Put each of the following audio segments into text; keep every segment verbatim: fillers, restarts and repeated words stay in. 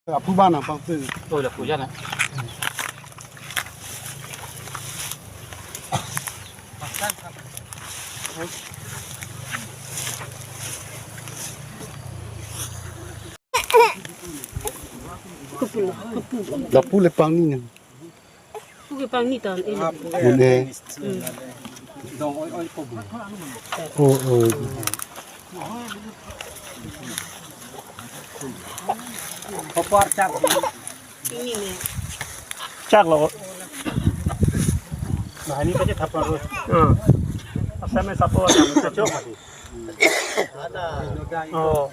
Apu bana pang tu. Oh, lapu jana. Lapu le pangni na. Pu ke pangni tan, eh. Mune. Hmm. Oh, oh. Kopar chak. Ini nih. Chak lo. Nah, ini pakai thapan terus. Hmm. Asal main sapo ada muncul. Oh.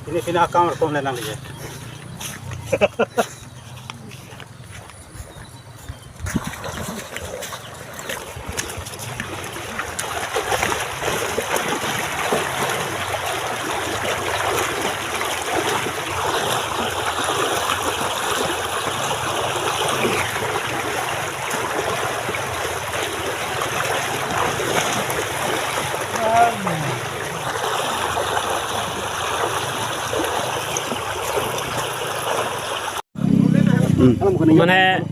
Ini pina akam rekom na nang dia. Hmm. Mane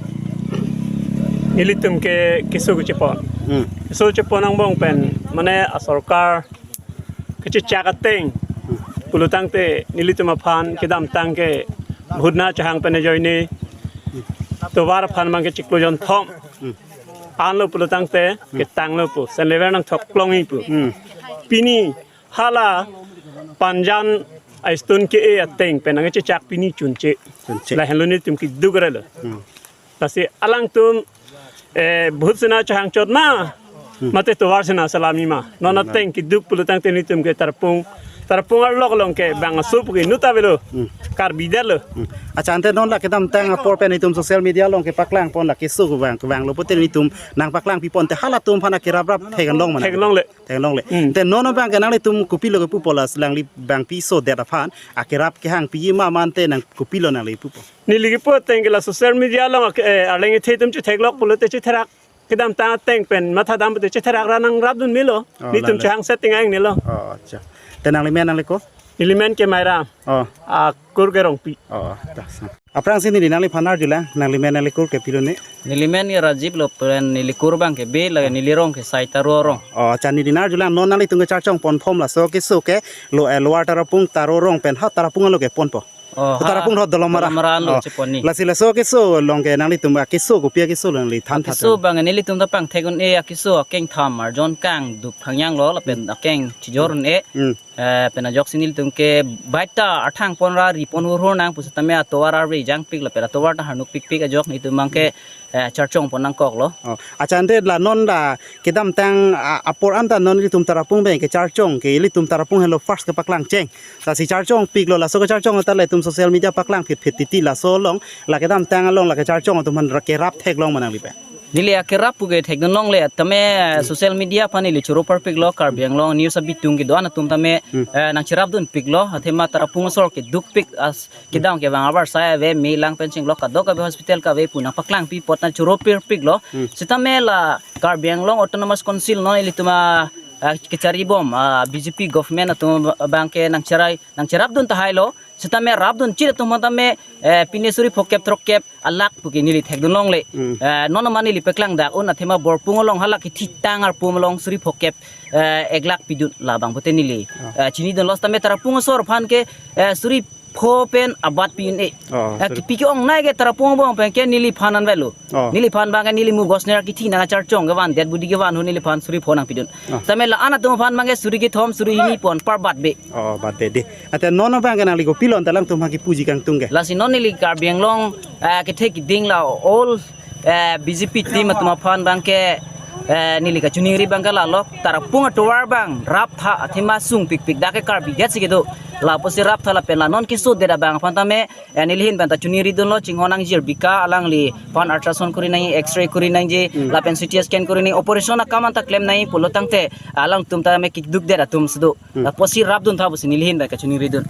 nelitum ke keso kechepon. Hmm. Keso chepon angbong pen mane asorkar kechechak ateng. Hmm. Pulotangte nelitum aphan kedamtang ke bhutna chahang pen ajoine. Tovar aphan mang ke chiklo jonthom. Hmm. Anlo pulotangte ketanglo pu. Sen lever nangthok klongji pu. Hmm. Pini hala panjan a-stone ke-e ateng pen nangchechak pini chunche. Chunche. Lahenlo nelitum keduk relo. Hmm. Lasi alangtum, eh, bhut sina chahang chot ma. Hmm. Mate tovar sina salami ma. Non ateng keduk pulotangte nelitum ke Tarapung. Tarapung arlok along ke bang aso pu ke inut avelo. Hmm. Karbi det lo. Hmm. Accha, ante non la kedamtang apor pen itum social media along kepaklang pon la keso kevang, kevanglo pute nelitum nangpaklang pipon te halatum aphan akerap rap theklong mana. Theklongle. Theklongle. Hmm. Te non abang ke nanglitum kopilo kepu pu la alangli bang piso det aphan akerap kehang piji ma mante nang kopilo nangli pupo. Neli kepu ateng ke la social media along ak-, eh, arleng ethe atum chetheklok pulote chetherak. Kedamtang ateng pen mathadam pute chetherak ra nangrapdun melo. Oh, nelitum nangli. Chehang setting aing nelo. Oh, accha. Te nangli men nangli ko? Neli men ke Mairam. Oh. Akur ke Rongpi. Oh, ta sa. Aphrangsi neli nangliphan arjulang, nangli men nangli kur ke pilone. Neli men ke Rajiv lo pen neli kur abang ke Bey, lake neli rong ke Sai Taro arong. Oh, accha, neli nangarjulang non nanglitum kecharchong ponbom laso keso ke lo, eh, Lower Tarapung Taro arong pen ha Tarapung alo keponpo. Oh, ha Tarapung rot Dolamara. Dolamara lo. Oh. Chepon ni. Lasi laso keso along ke nanglitum akeso kopi akeso lo nangli than tha. Keso abang nelitum ta pangthek un-e akeso akengtham arjon kangdup thangjang lo lapen akeng chijor un-e. Hmm. Eh, pen ajoksi nelitum ke baita arthang pon ra ri pon hurhur nang pusitame atovar arve jangpik lapen atovar ta harnuk pikpik ajok nelitum abang ke, eh, charchong pon nangkoklo. Oh, accha, ante la non la kedamtang, a, apor anta non ilitum Tarapung abang kecharchong ke ilitum Tarapung helo first kepaklang cheng. Lasi charchong piklo laso kecharchong ta la itum social media paklang phit phit titi laso along la kedamtang along la kecharchong atum aphan ra kerap theklong ma nangli pen. Neli akerap pu ke thekdun longle tame social media aphan neli choro parpiklo Karbi Anglong news abitung kedo-an atum tame, hmm, eh, nangcherapdun piklo athema Tarapung asor keduk pik as kedam kevang abar sai ave me lang pen chinglok kadokave hospital kave pu nangpaklang pi apot nangchoro pirpiklo. Hmm. Sitame la Karbi Anglong Autonomous Council non ilitum a, a, kechari bom a B J P government atum abang ke nangcherai nangcherapdun tahailo. Sitame rapdun chit atum tame, eh, pine suri phokep throkkep alak pu ke neli thekdun longle. Hmm. Eh, non ma neli paklang dak un athema Borpung along hala kethitang arpum along suri phokep, eh, ek lakh pidun labang pute neli. Oh. Eh, chinidunlo sitame Tarapung asor aphan ke, eh, suri pho pen abat pi un-e. Oh, eh, suri. Kipi ke-ongnei ke Tarapung abang pen ke neliphan anvetlo. Oh. Neliphan abang ke neli mu Gosner kithi nangcharchong kevan det budi kevan hu neliphan suri pho nangpidun. Oh. Sitame la-an atum aphan abang ke suri kethom suri hini pon parbat be. Oh, bat be di. Ante non abang ke nangli kopilo ante alangtum aphan kipuji kangtung ke. Lasi non neli Karbi Anglong, eh, kethe kiding la all, eh, B J P team atum aphan abang ke, eh, neli kachiningri abang ke lalo Tarapung atovar abang raptha athema sungpikpik dak ke Karbi det si kedo. Lapusi raptha lapen la non keso det abang aphan tame, eh, neli ahin pen ta chiningridunlo chinghon nangjir bika alangliphan ultrasound kuri nangji, X-ray kuri nangji, hmm, lapen C T scan kuri nangji, operation akam anta klem nangji pulotangte alangtum tame keduk det atum si do. Hmm. Lapusi rapdun tha pusi neli ahin pen kachiningridun.